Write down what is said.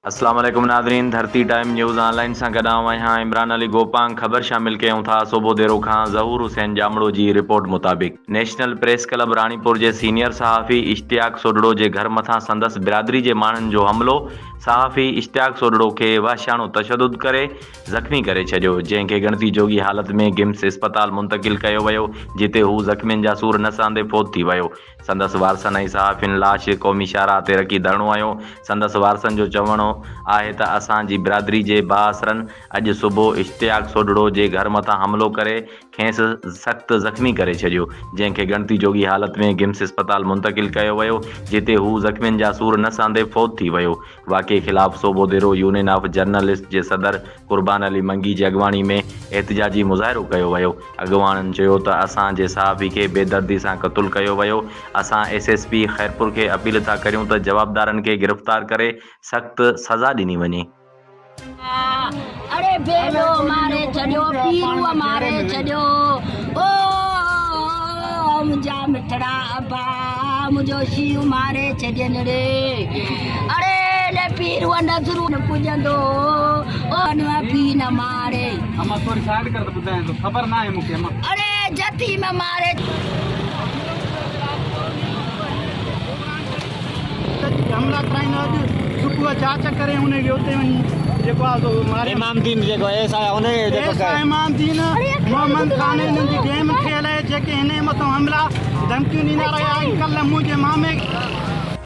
اسلام عليڪم ناظرين ڌرتي ٽائيم نيوز آن لائين سان گڏ آئون آهيان عمران علي گوپانگ خبر شامل ڪيون ٿا سوڀوديرو کان ظهور حسين ڄامڙو جي رپورٽ مطابق نيشنل پريس ڪلب راڻيپور جي سينيئر صحافي اشتياق سوڍڙو جي گهر مٿان سندس برادري جي ماڻهن جو حملو صحافي اشتياق سوڍڙو کي وحشياڻو تشدد ڪري زخمي ڪري ڇڏيو جنهن کي ڳڻتي جوڳي حالت ۾ گمس اسپتال منتقل ڪيو ويو جتي هو زخمين جا سور نه سهندي فوت ٿي ويو سندس وارثن ۽ صحافين لاش قومي شاهراهه تي رکي ڌرڻو هنيو. سندس وارثن جو چوڻ آهي ته اسان جي برادري جي بااثرن اڄ صبح اشتياق سوڍڙو جي گهر مٿان حملو ڪري کيس سخت زخمي ڪري ڇڏيو، جنهن کي ڳڻتي جوڳي حالت ۾ گمس اسپتال منتقل ڪيو ويو، جتي هو زخمين جا سور نه سهندي فوت ٿي ويو. واقعي خلاف سوڀوديرو يونين آف جرنلسٽ جي صدر قربان علي منگي جي اڳواڻي ۾ احتجاجي مظاهرو ڪيو ويو. اڳواڻن چيو ته اسان جي صحافي کي بيدردي سان قتل ڪيو ويو، اسان ايس ايس پي خيرپور کي اپيل ٿا ڪريون ته جوابدارن کي گرفتار ڪري سخت سزا ڏني وڃي. اڙي ڀيڏو ماري ڇڏيو پيروء ماري ڇڏيو او منهنجا مٺڙا ابا منهنجو شينهن ماري ڇڏين ڙي اڙي نه پيروء نظرون نه پڄندو او نه پي نه ماري اما ٿوري سائيڊ ڪر ته ٻڌايان ٿو خبر ناهي مون کي اما. اڙي جتي ۾ ماري. حملا ڪرائيندا اڄ صبح جاچ ڪري ان کي اتي وڃي جيڪو آ سو ماري امام دين جيڪو ايس I ان کي جيڪو S I Imam Din Muhammad Khan انهن جي گيم کيل آهي جيڪي هن جي مٿان حملا ڌمڪيون ڏيندا رهيا آهن ڪلهه منهنجي مامي.